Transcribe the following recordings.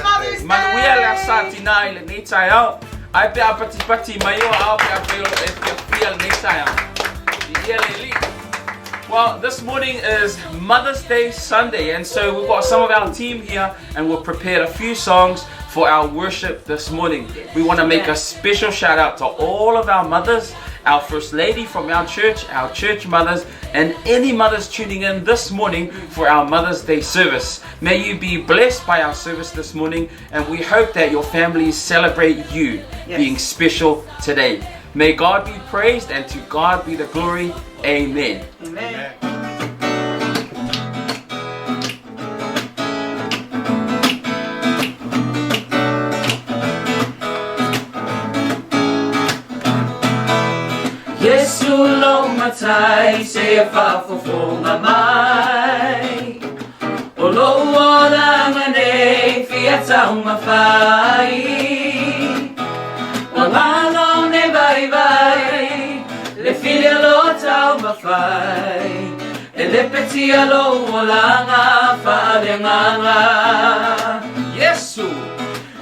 Happy Mother's Day! Manuia le asa tina i lenei taeao. Ai pe a patipati mai o ao pe a pei o e fiafia lenei taeao. Viia le Alii. Well, this morning is Mother's Day Sunday, and so we've got some of our team here, and we've prepared a few songs for our worship this morning. We want to make a special shout out to all of our mothers, our First Lady from our church, our church mothers, and any mothers tuning in this morning for our Mother's Day service. May you be blessed by our service this morning, and we hope that your families celebrate you being special today. May God be praised, and to God be the glory. Amen. Amen. Yesu lo matai se faafofoga mai O lou olaga nei fia taumafai Ua galo nei vaivai le fili o lo taumafai E lepetia lou olaga faaleagaga Yesu!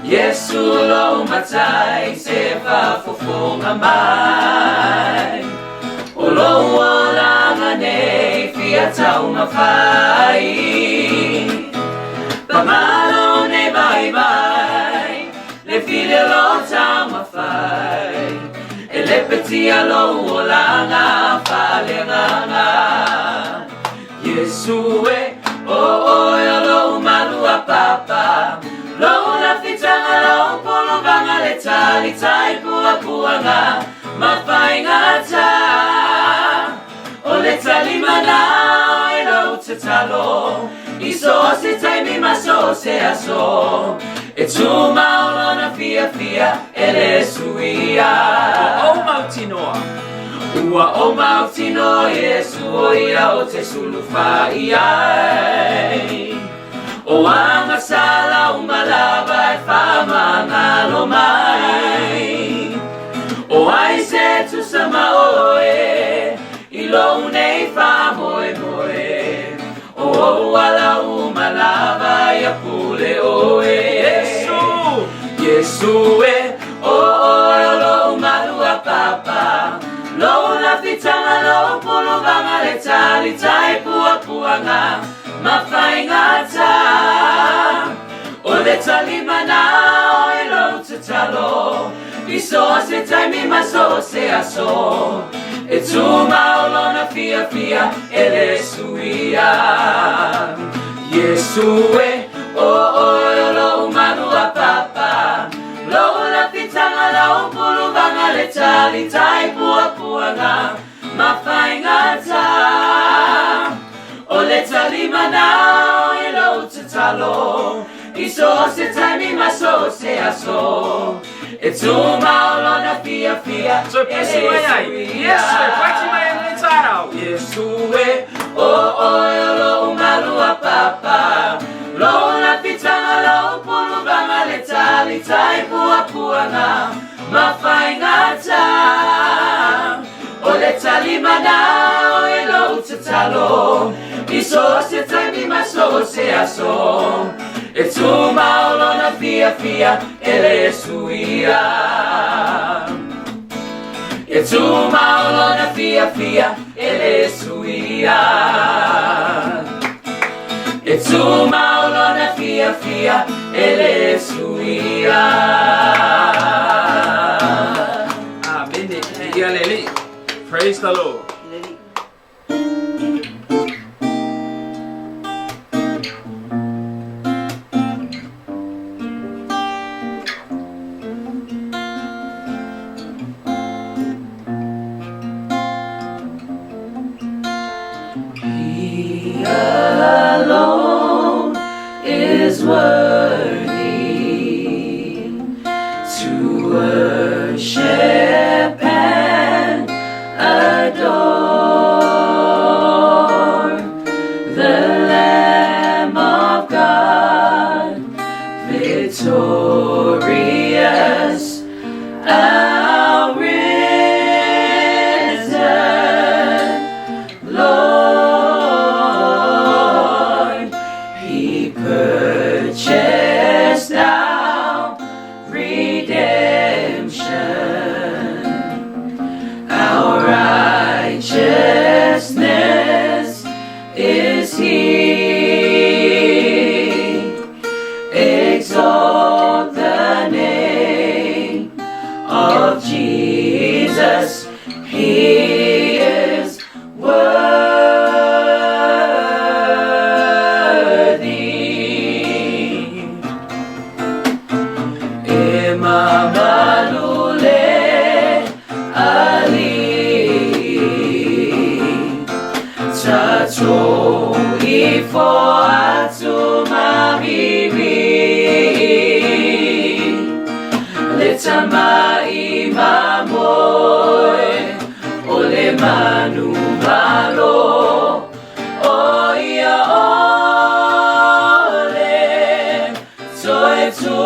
Yesu lou matai se faafofoga mai O lou olaga nei fia taumafai Paga lou nei vaivai le fili o lo taumafai E lepetia lou olaga faaleagaga Iesu e, o oe o lou maluapapa Lou lafitaga lou polovaga le talitai puapuaga ma faigata O le talimanao i lou tatalo I so o se taimi ma so o se aso E tumau lona fiafia e le suia. Ua ou mautinoa. Ua ou mautinoa Iesu o ia ou te sulufa i ai. O agasala uma lava e faamagalo mai. O ai se tusa ma oe i lou nei faamoemoe. O ou ala uma lava ia pule oe. Iesu! Iesu e, o oe o lou maluapapa, Lou lafitaga, lou polovaga, le talitai puapuaga ma faigata. O le talimanao i lou tatalo, I so o se taimi ma so o se aso, E tumau lona fiafia e le suia. Iesu e, o oe o lou maluapapa, Lou lafitaga, lou polovaga, le talitai puapuaga ma faigata. O le talimanao i lou tatalo, I so o se taimi ma so o se aso, E tumau lona fiafia So e pesi le mai ai. suia. Iesu e, pati mai ai lenei taeao. Iesu e, o oe o lou maluapapa, Lou lafitaga, lou polovaga, le talitai puapuaga ma faigata. O le talimanao i lou tatalo, I so o se taimi ma so o se aso, E tumau lona fiafia e le suia. E tumau lona fiafia e le suia. E tumau lona fiafia e le suia. Amene. Viia le Alii. Praise the Lord. He alone is worthy to worship and adore the Lamb of God, victorious, our risen Lord. He purchased mamalu le Alii. Tatou ifo atu mavivi le tamai mamoe o le manu malo o ia ole toe tu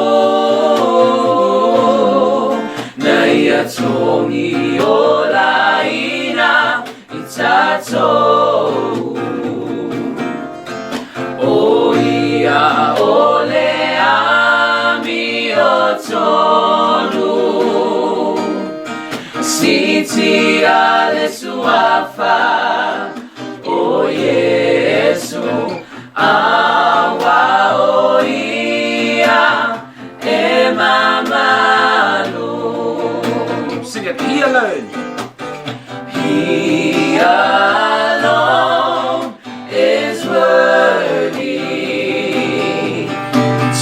na ia togi olaina i tatou o ia o le amiotonu siitia le suafa o Iesu auā o ia e mamalu. Sing it. He alone. He alone is worthy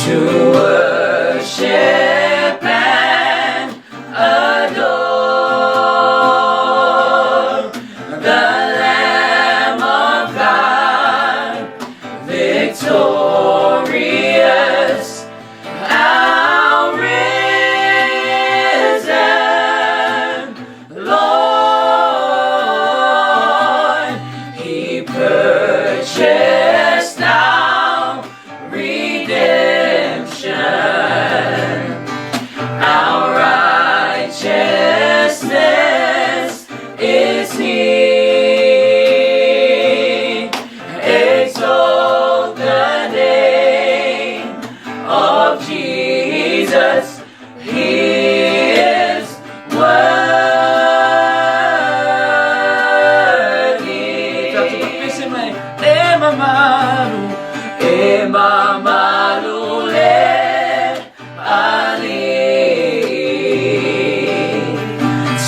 to worship and adore the Lamb of God, victorious, our risen Lord. He purchased our redemption, our righteousness is He. Exalt the name of Jesus. He is worthy. Tatou pepesi mai e mamalu. E mamalu le Alii.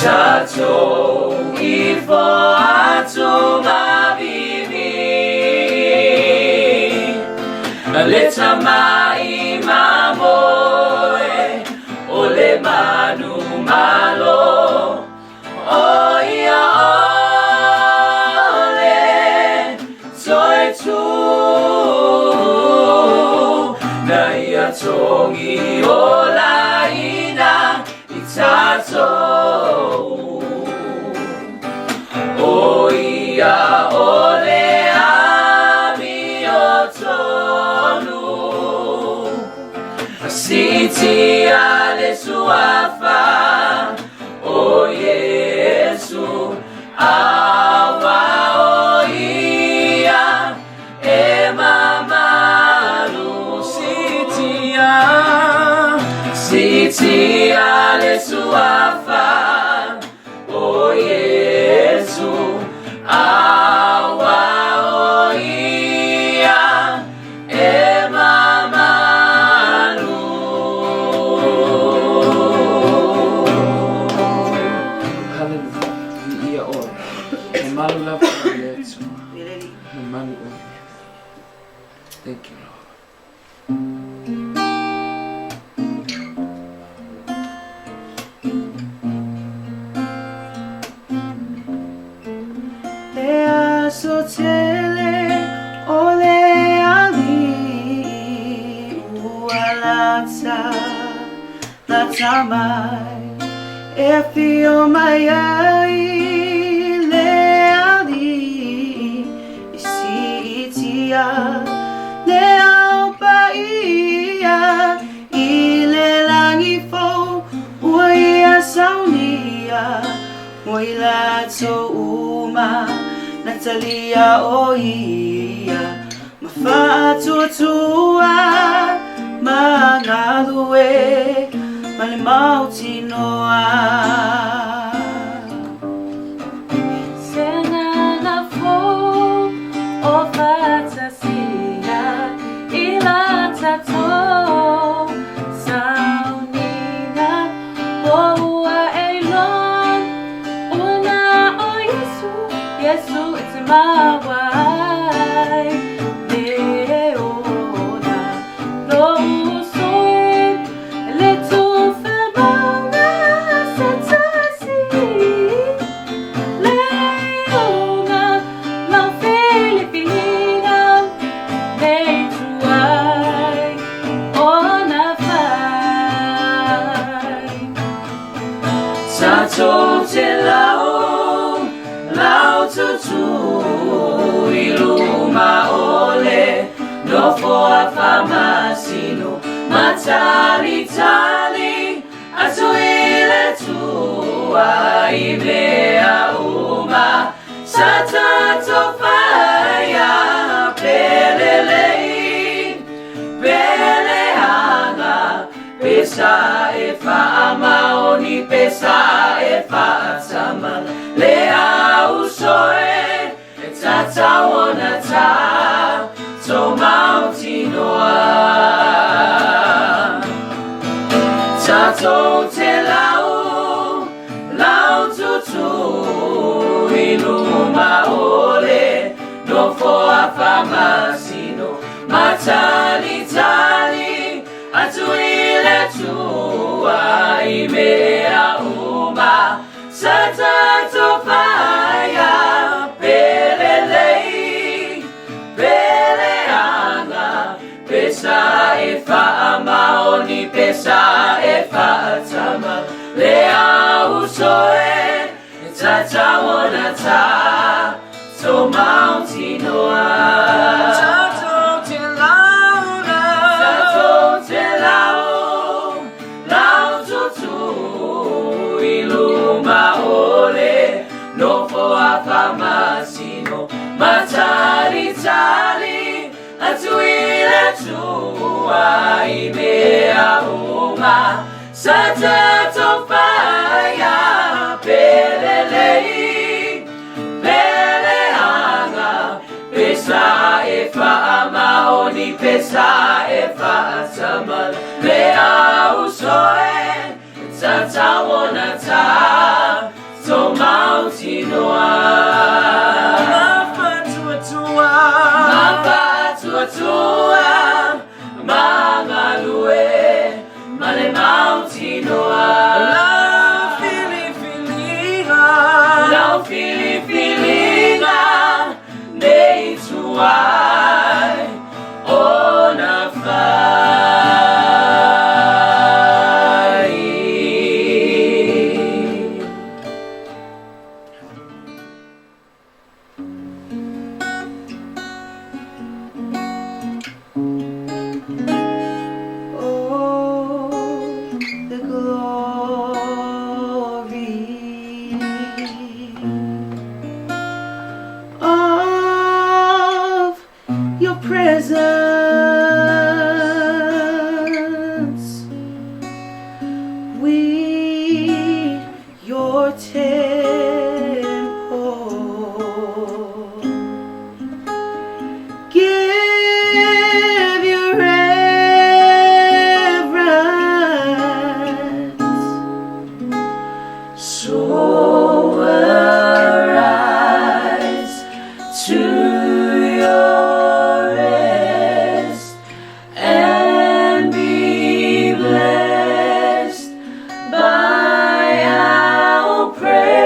Tatou ifo atu mavivi le tamai mamoe o le manu malo o ia ole toe tu na ia togi olaina i tatou o ia o le amiotonu siitia le suafa o Iesu auā o ia e mamalu. Siitia. Siitia le suafa o Iesu auā o ia e mamalu. Hallelujah. Viia oe. Mamalu lava o le Atua. Mamalu oe. Thank you, Lord. Le aso tele o le Alii ua lata, lata mai e afio mai ai le Alii e siitia le Au Paia i le lagi fou ua ia saunia mo i latou uma na talia o ia ma faatuatua ma galue ma le mautinoa. Se agaga fou o faatasia i la tatou sauniga po ua e iloa ua na o Iesu, Iesu e te maua ai le ola. Lou sui le tufa Tatou te lau, lau tutu i luma o le nofo a faamasino matalitali atu i le Atua i mea uma sa tatou faia pelelei peleaga pesa e faamaoni pesa e faatamala le auso e e tatau ona tatou mautinoa. Tatou te lau, lau tutu i luma o le nofo a faamasino matalitali atu i le Atua i mea uma sa tatou faia pelelei peleaga pesa e faamaoni pesa e faatamala le auso e e tatau ona tatou mautinoa. Tatou te lau, Tatou te lau, lau tutu i luma o le nofo a faamasino matalitali atu i le Atua i mea uma sa tatou faia pelelei peleaga pesa e faamaoni pesa e faatamala le auso e tatau ona tatou mautinoa. Mafatuatua. Mafatuatua magalue ma le mautinoa. Lau filifiliga. Lau filifiliga nei tuai ona fai. Oh, the glory of your presence. We, your temple, give you reverence. So arise to your rest and be blessed by our prayer.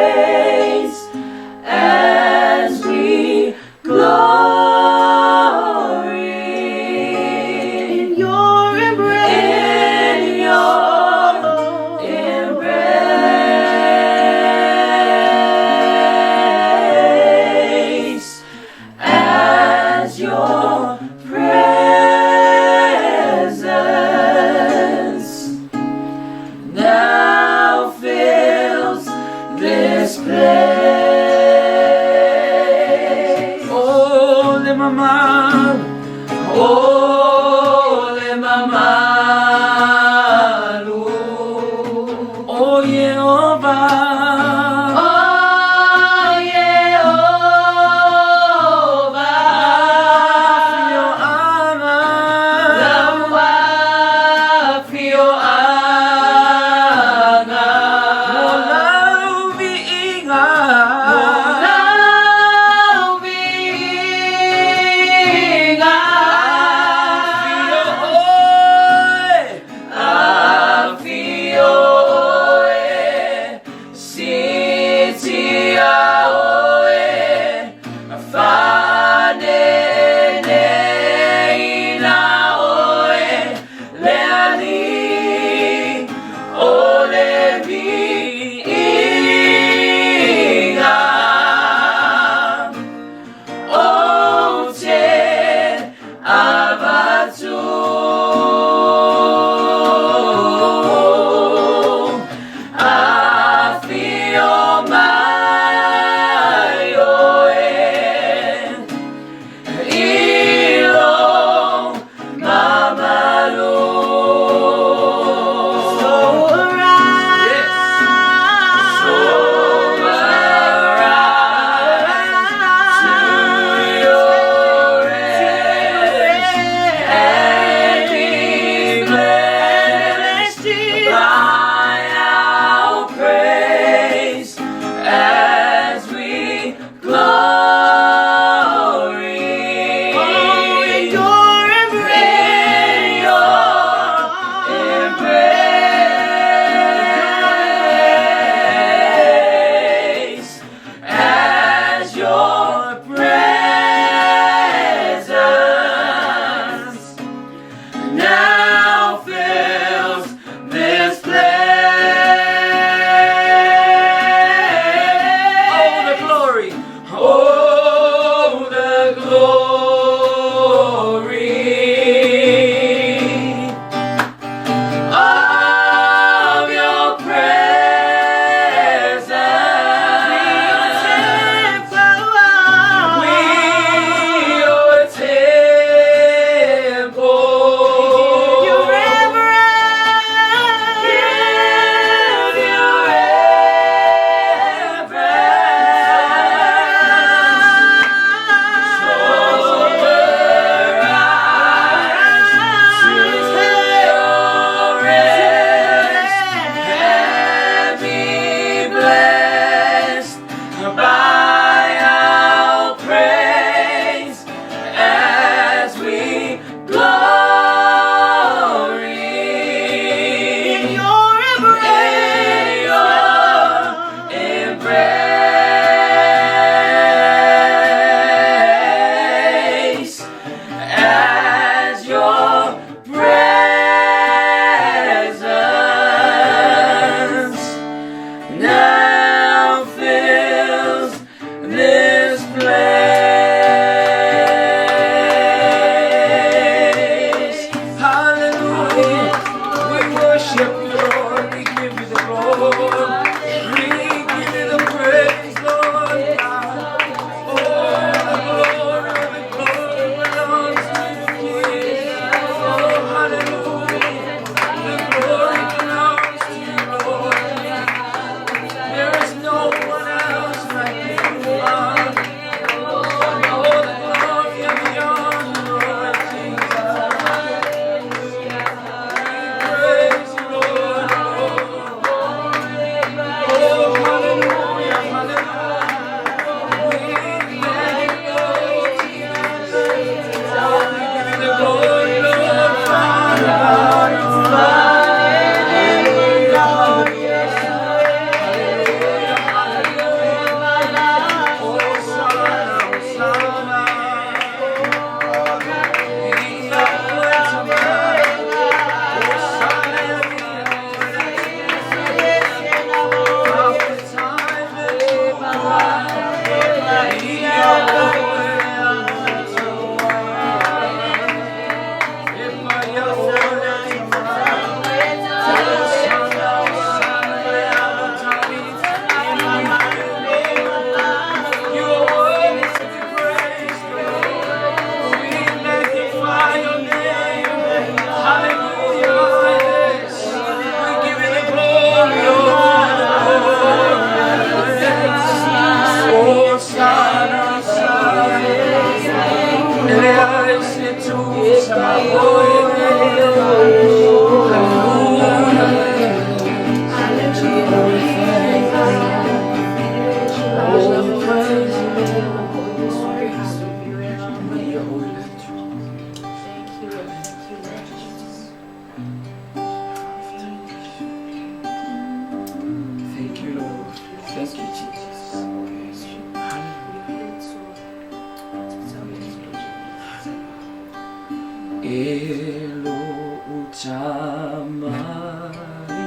mai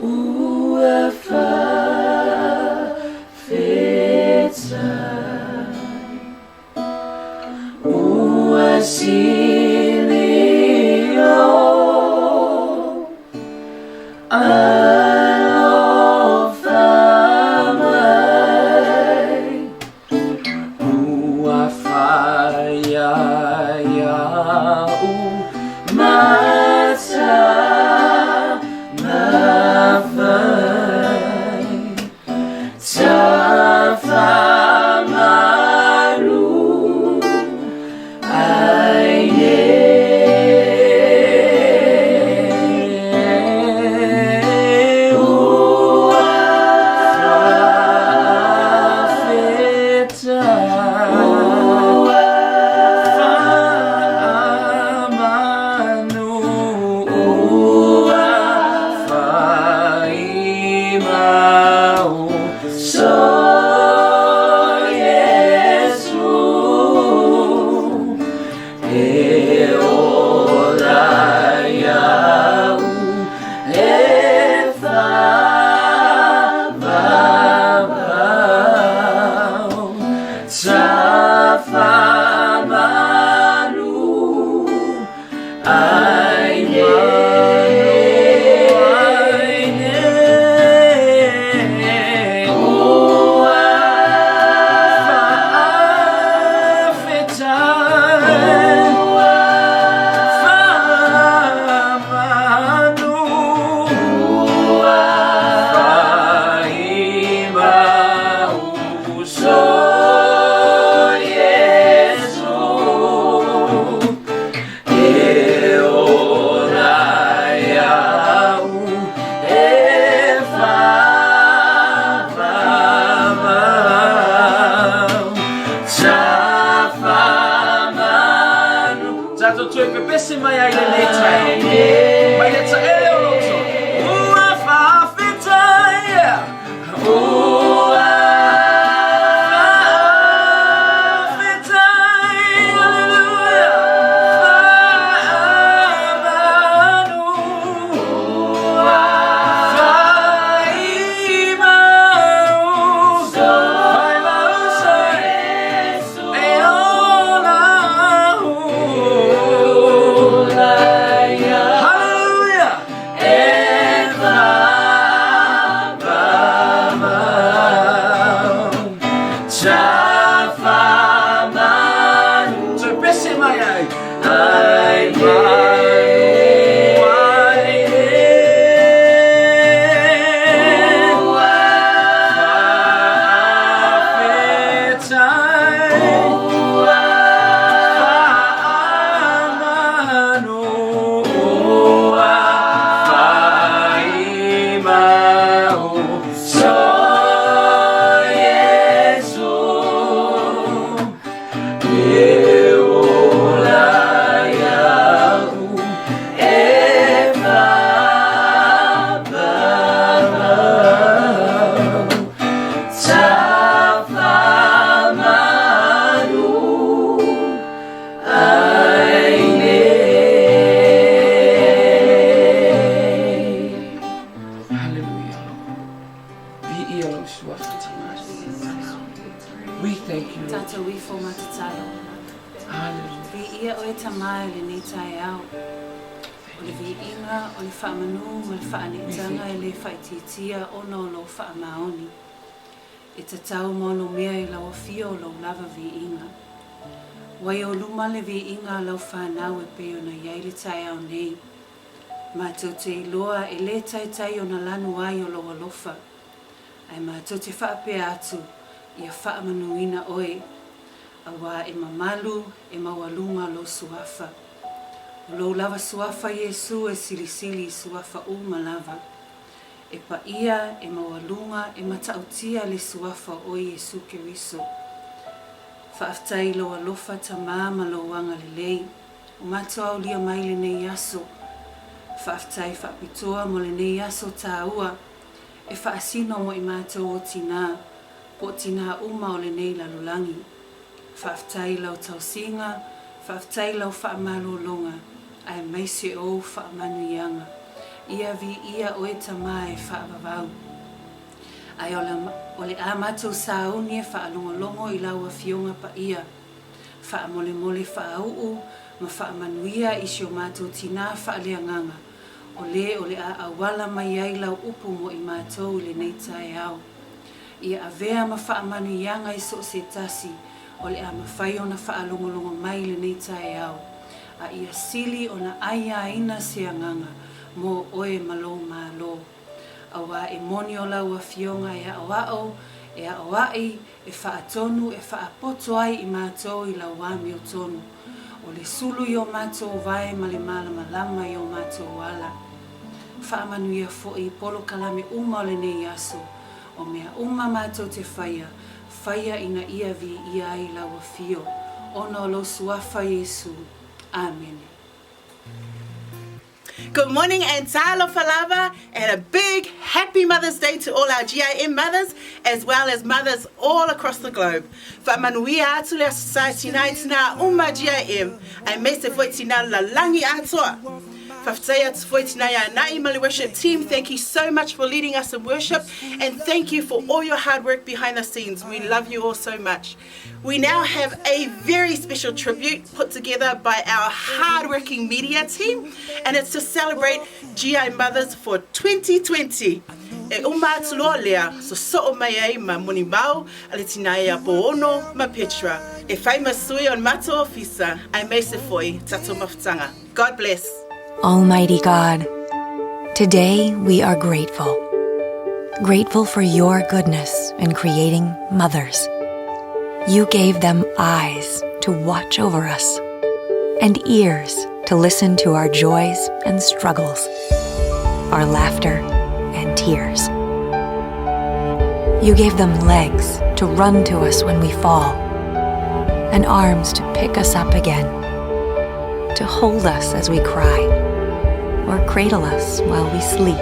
ua faafetai ua sili lou alofa mai ua fai ia iaʻu matamafai tafamalu ai nei ua faafetai ua faamanu ua faimau so Iesu e ola iaʻu e faavavau tafamalu ai nei ua faafetai ua faamanu ua faimau so Iesu e ola iaʻu e faavavau tafamanu. Tatou toe pepese mai ai lenei taeao. Mai le taele o loto. Ua faafetai. Ua faafetai. Hallelujah. Faamanu. Ua faimau. Faimau e ola Hallelujah. E faavavau tafamanu Toe pese mai ai. ai Manu ai nei. Ua Faafetai. ua Faamanu. ua faimau so Iesu e ola iaʻu e faavavau tafamalu ai nei. Hallelujah, Lord. Viia lou suafa Tamā. We thank you, Lord. Tatou ifo ma tatalo. Hallelujah. Viia oe Tamā i lenei taeao. O le viiga, o le faamanu ma le faaneetaga e le faaitiitia ona o lou faamaoni. E tatau ma onomea i lau afio o lou lava viiga. Ua i ou luma le viiga a lau fanau e pei ona i ai le taeao nei. Matou te iloa e le taitai ona lanu ai o lou alofa. Ae matou te faapea atu, ia faamanuina oe, auā e mamalu, e maualuga lou suafa. O lou lava suafa Iesu e silisili i suafa uma lava. E paia, e maualuga, e matautia le suafa o oe Iesu Keriso. Faafetai i lou alofa Tamā ma lou agalelei, ua matou aulia mai lenei aso. Faafetai faapitoa mo lenei aso tāua e faasino mo i matou o tinā, po o tinā uma o lenei lalolagi. Faafetai i lau tausiga, faafetai i lau faamalologa. Aemaise o ou faamanuiaga. Ia viia oe Tama e faavavau. Ae o le a matou sauni e faalogologo i lau Afioga Paia. Faamolemole faauu ma faamanuia i si o matou tinā faaleagaga, o lē o le a auala mai ai lau upu mo i matou i lenei taeao. Ia avea ma faamanuiaga i so o se tasi o le a mafai ona faalogologo mai i lenei taeao, a ia sili ona aiaina se agaga mo oe ma lou Malo. Auā e moni o lau Afioga e aʻoaʻo, e aʻoaʻi, e faatonu, e faapoto ai i matou i lau amiotonu. O le sulu i o matou wae ma le malamalama i o matou ala. Faamanuia foi i polokalame uma o lenei aso, o mea uma matou te faia, faia ina ia viia ai lau Afio, ona o lou Suafa Iesu. Amene. Good morning and talofa lava and a big happy Mother's Day to all our GIM mothers as well as mothers all across the globe. Faamanuia atu le Aso Sa i tinā i tinā uma GIM, aemaise foi tinā lalagi atoa. Faafetai atu foi tinā ia Na'i ma le worship team, thank you so much for leading us in worship and thank you for all your hard work behind the scenes. We love you all so much. We now have a very special tribute put together by our hardworking media team and it's to celebrate GI Mothers for 2020. E uma atu loa lea, sosoo mai ai ma Monimau, a le tinaia Poono ma Petra. E fai ma sui o le matou ofisa, aemaise foi tatou mafutaga. God bless. Almighty God, today we are grateful. Grateful for your goodness in creating mothers. You gave them eyes to watch over us and ears to listen to our joys and struggles, our laughter and tears. You gave them legs to run to us when we fall and arms to pick us up again, to hold us as we cry or cradle us while we sleep.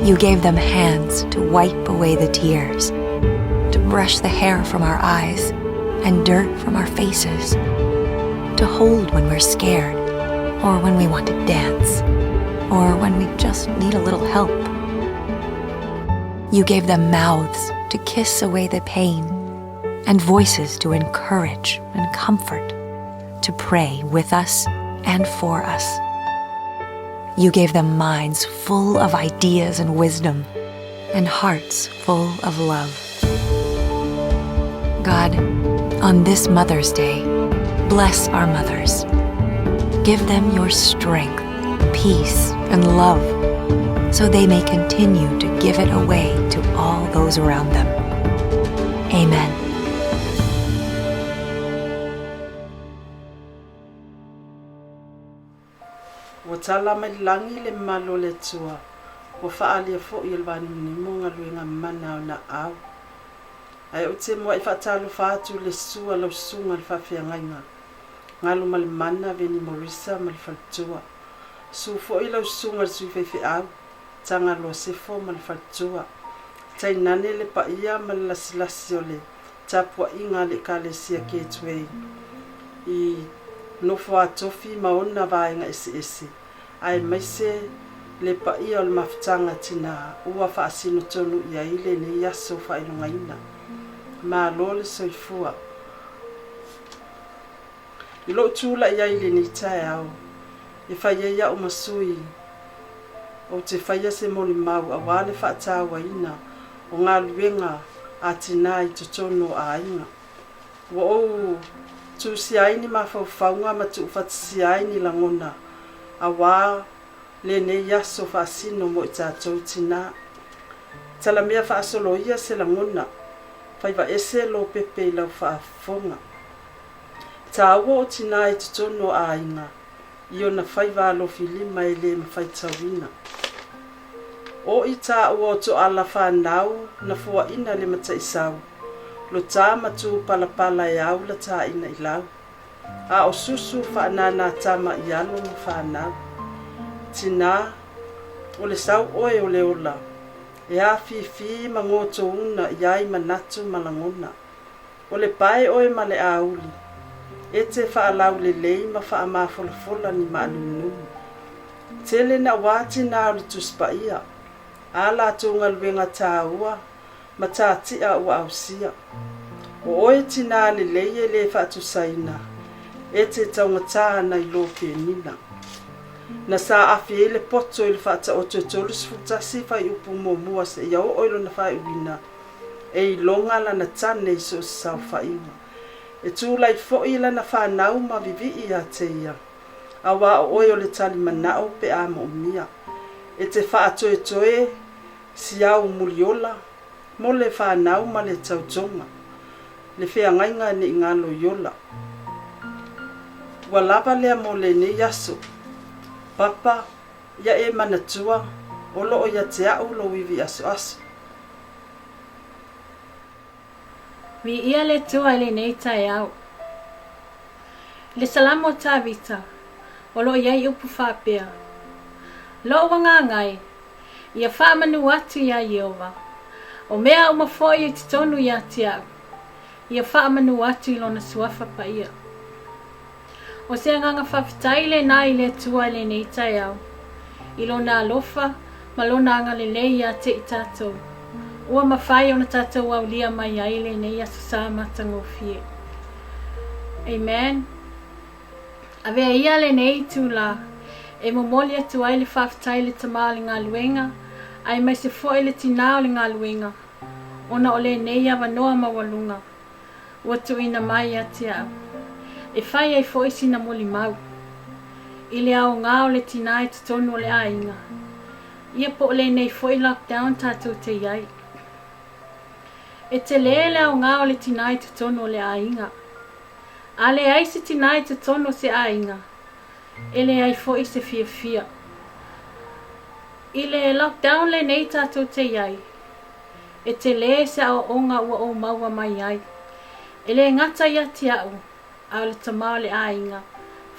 You gave them hands to wipe away the tears, to brush the hair from our eyes and dirt from our faces, to hold when we're scared, or when we want to dance, or when we just need a little help. You gave them mouths to kiss away the pain and voices to encourage and comfort, to pray with us and for us. You gave them minds full of ideas and wisdom, and hearts full of love. God, on this Mother's Day, bless our mothers. Give them your strength, peace, and love so they may continue to give it away to all those around them. Amen. Ua tala mai le lagi le mamalu o le Atua, ua faaalia foi e le vanimonimo galuega mana o na au. Ae ou te muaʻi faatalofa atu i le susu a lau susuga i le faafeagaiga, Galo ma le Mana, Veni Morisa ma le faletua. Susu foi lau susuga i le sui faifeau, Tagaloa Sefo ma le faletua. Tainane le paia ma le lasilasi o le tapuaiga a le Ekalesia Gateway i Nofoatofi ma ona vaega eseese, aemaise le paia o le mafutaga tinā ua faasino tonu i ai lenei aso faailogaina. Malo le soifua. I lou tulai ai i lenei taeao, e fai ai au ma sui ou te faia se molimau aua le faatauaina o galuega a tinā i totonu o aiga. Ua ou tusia ai ni mafaufauga ma tuufatisia ai ni lagona aua lenei aso faasino mo i tatou tinā. Talamea faasolo ia se lagona, faiva ese lou pepe i lau faafofoga. Tāua o tinā i totonu o aiga, i ona faiva alofi lima e le mafai tauina. O i tāua o toala whanau na fuaina le mataisau, lo tā matu palapala e au la tāina i lau. A o susu whaanana tama i alo ma whanau. Tinā, o le sau oe o le ola, e afifi ma ngoto una i ai manatu ma lagona. O le pae oe ma le auli. E te faalaulelei ma faamafolafola ni maanuminumi. Tele naua tinā o le Tusi Paia, a latou galuega tāua ma tāti'a ua ausia. O oe tinā lelei e lē faatusaina, e te taugatā ana i lō penina. Na saafi ai le poto i le faataoto e 31 fuaiupu muamua seia oo i lona faaiuina, e iloga lana tane i so o se saofaiga. E tulai foi lana fanau ma vivii ia te ia, auā o oe o le talimanao pe a moomia. E te faatoetoe siau muliola mo le fanau ma le tautoga, le feagaiga ne'i galo i ola. Ua lava lea mo lenei aso. Papa, ia e manatua, o loo ia te a'u lou ivi asoaso. Viia le Atua i lenei taeao. I le Salamo a Tavita, o lo o i ai upu faapea, Lou agaga e, ia faamanu atu iā Ieova, o mea uma foi i totonu ia te au, ia faamanu atu i Lona suafa paia. O se agaga faafetai lenā i le Atua i lenei taeao, i Lona alofa ma Lona agalelei ia te i tatou, ua mafai ona tatou aulia mai ai lenei Aso Sa matagofie. Amen. Avea ia lenei itulā e momoli atu ai le faafetai i le Tama o le galuega aemaise foi le Tinā o le galuega ona o lenei avanoa maualuga ua tuuina mai ia te au, e fai ai foi sina molimau i le aoga o le tinā i totonu o le aiga, ia po o lenei foi lockdown tatou te i ai. E telē le aoga o le tinā i totonu o le aiga. A leai se tinā i totonu o se aiga, e leai foi se fiafia. I le lockdown lenei tatou te i ai, E telē se aoaoga ua ou maua mai ai. E le gata ia te au, a o le tama o le aiga,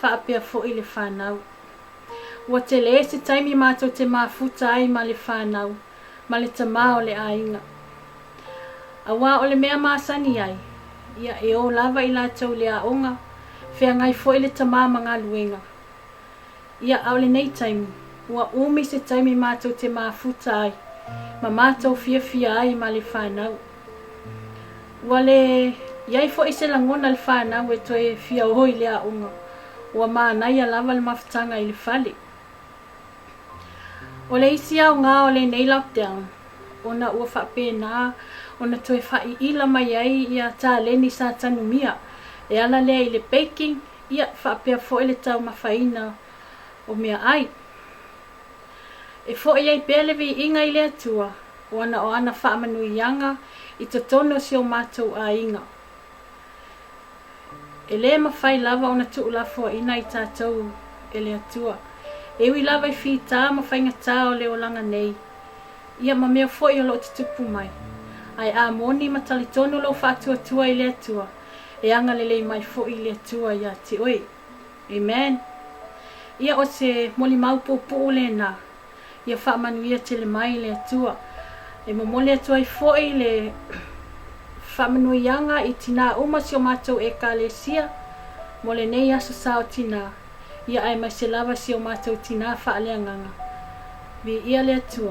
faapea foi le fanau. Ua telē se taimi matou te mafuta ai ma le fanau, ma le tama o le aiga. Auā o le mea masani ai, ia e o lava i latou i le aoga, feagai foi le tama ma galuega. Ia, a o lenei taimi, ua umi se taimi matou te mafuta ai, ma matou fiafia ai ma le fanau. Ua le i ai foi se lagona le fanau e toe fia o i le aoga, ua manaia lava le mafutaga i le fale. O le isi aoga o lenei lockdown, ona ua faapena ona toe faaiila mai ai ia taleni sa tanumia e ala lea i le baking, Ia, faapea foi le taumafaina o meaai. E foi ai pea le viiga i le Atua, ona o ana faamanuiaga i totonu o si o matou aiga. E le mafai lava ona tuulafoaina i tatou e le Atua, e ui lava i fitā ma faigatā o le olaga nei, ia ma mea foi o lo o tutupu mai. Ae a moni ma talitonu lou faatuatua i le Atua, e agalelei mai foi le Atua ia te oe. Amen. Ia o se molimau puupuu lenā, ia faamanuia tele mai le Atua. E momoli atu ai foi le faamanuiaga i tinā uma si o matou Ekalesia mo lenei Aso Sa o Tinā, ia aemaise lava si o matou tinā faaleagaga. Viia le Atua.